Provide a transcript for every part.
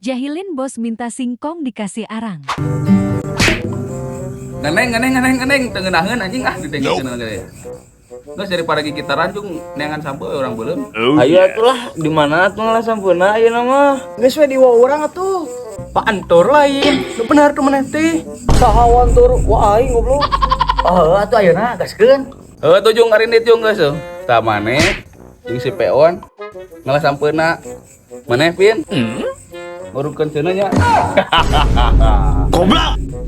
Jahilin bos minta singkong dikasih arang. Ngeneng ngeneng ngeneng ngeneng teu ngeunaheun anjing ah didengkeun gede. Geus daripada kita ranjung neangan sampeu urang beuleum. Ayo atulah, di mana atuh ngalah sampeuna ayeuna mah. Geus we di urang atuh. Pak Antor lain. Nu bener tuh maneh teh. Saha wantur wah aing goblok. Oh, atuh ayeuna gaskeun. Heuh tuh jung ngarindit jung geus tuh. Tah maneh jeung si Peon ngalah sampeuna. Maneh Pin? Ngurungkeun ceuneu nya.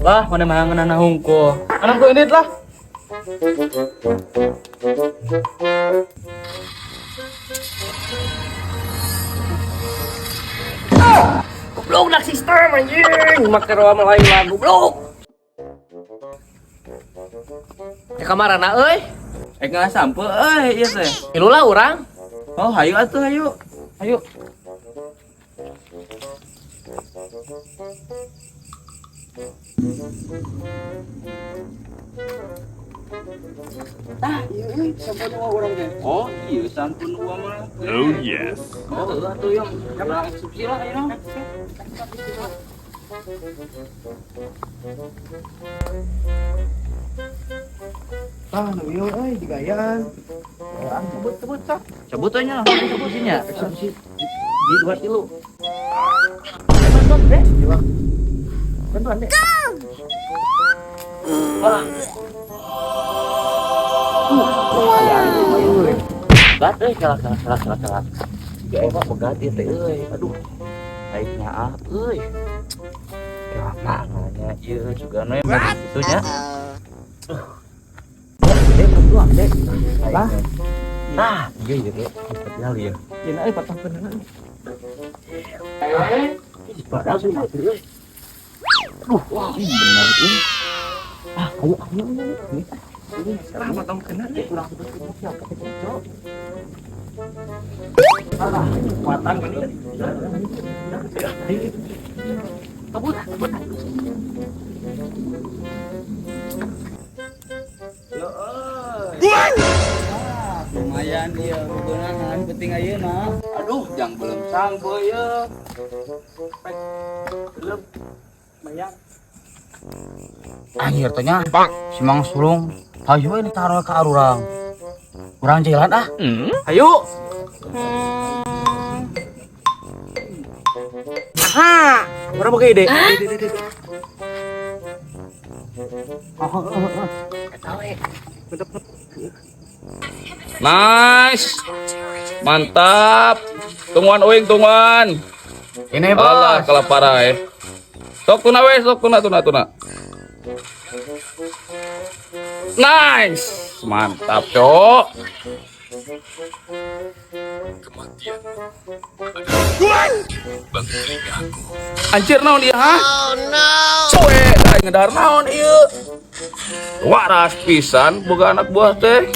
Lah, mana mah ngeunana hungkul. Anang ku indit lah. Goblok dak sistem anjing. Make roa lain lah goblok. Ke kamarana euy? Eh ngalah sampeu euy ieu teh. Milu lah urang. Oh, hayu atuh hayu. Hayu. Tah, ieu euy sampeu nu urang teh. Oh, iya sampun gua mah. Oh yes. Oh, heuh atuh yang urang eksekusi lah ayeuna. Tah, nu ieu euy digayaan. Sebut sebut sok. Cabut we nya langsung eksekusinya. Eksekusi Di dua tilu. bantuan deh. Bantuan deh. Begat euy, kalah kalah kalah kalah kalah. Ya emang begat ieu teh euy. Aduh. Aing nyaah euy. Ya mana ieu juga nu kitu nya. Dek, bantuan dek. Lah. Nah, iya iya ge. Padahal ieu. Yeuna euy patah beunang. Padahal sih mati euy. Aduh, wah bener euy. Ah, ayo ayo ayo. Lah potong kena deh. Kurang sebut siapa teh cok. Ah, kuatan bener. Kabut, kabut. Yo euy. Ah, lumayan dia bebenangan penting ayeuna. Aduh, jang belum sampeu ye. Pek. Belum. Lumayan. Anjir teh nya. Si Mang Sulung. Hayu we ditaruh ka arurang. Urang jalan ah. Ayo. Aha, urang boga ide. Ide, ide, ide. Oh. Eta we. Mantap, mantap. Nice. Mantap. Tungguan uing tungguan. Ini bos. Alah kalah parah eh. Sok tuna we, sok tuna tuna tuna. Nice. Mantap, Cok. Anjir naon ieu ha? Oh no. Soe, aing ngedahar naon ieu? Waras pisan boga anak buah teh.